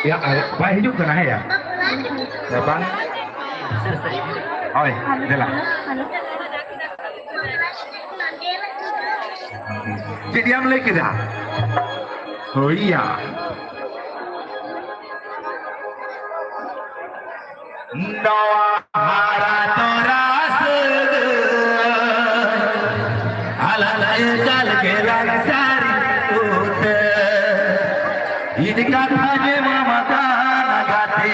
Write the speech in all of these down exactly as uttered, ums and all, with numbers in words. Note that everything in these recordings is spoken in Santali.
ᱭᱟ, ᱵᱟᱭ ᱦᱤᱡᱩᱜ ᱠᱟᱱᱟ, ᱦᱮᱸ ᱭᱟ? ᱦᱮᱸ, ᱵᱟᱝ? ᱦᱳᱭ, ᱫᱮᱞᱟ᱾ ᱪᱮᱫ ᱭᱟᱢ ᱞᱟᱹᱭ ᱠᱮᱫᱟ? ᱦᱳᱭ ᱭᱟ᱾ ᱱᱚᱣᱟ ᱦᱟᱨᱟ ᱛᱚᱨᱟ ᱥᱟᱹᱜᱟᱹᱭ ᱟᱞᱟᱝ ᱮᱠᱟᱞ ᱜᱮᱞᱟᱝ ᱥᱟᱹᱨᱤ ᱩᱛᱟᱹᱨ᱾ ᱤᱧ ᱠᱟᱛᱷᱟ ᱜᱮ ᱢᱟᱢᱟ ᱠᱟᱱᱟ ᱜᱟᱛᱮ,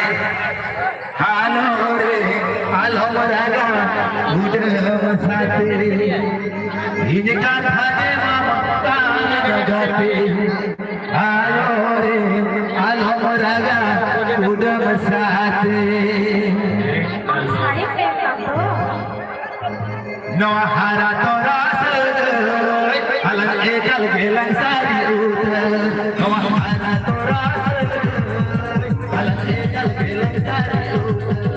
ᱟᱞᱚ ᱨᱮ ᱟᱞᱚᱢ ᱨᱟᱜᱟ ᱩᱰᱟᱹᱣ ᱥᱟᱛᱮ᱾ ᱤᱧ ᱠᱟᱛᱷᱟ ᱜᱮ ᱢᱟᱢᱟ ᱠᱟᱱᱟ ᱜᱟᱛᱮ, ᱟᱞᱚ ᱨᱮ ᱟᱞᱚᱢ ᱨᱟᱜᱟ ᱩᱰᱟᱹᱣ ᱥᱟᱛᱮ᱾ ᱱᱚᱣᱟ ᱦᱟᱨᱟ ᱛᱚᱨᱟ ᱥᱟᱹᱜᱟᱹᱭ ᱟᱞᱟᱝ ᱮᱠᱟᱞ ᱜᱮᱞᱟᱝ ᱥᱟᱹᱨᱤ ᱩᱛᱟᱹᱨ᱾ ᱱᱚᱣᱟ ᱦᱟᱨᱟ ᱛᱚᱨᱟ ᱥᱟᱹᱜᱟᱹᱭ ᱟᱞᱟᱝ ᱮᱠᱟᱞ ᱜᱮᱞᱟᱝ ᱥᱟᱹᱨᱤ ᱩᱛᱟᱹᱨ᱾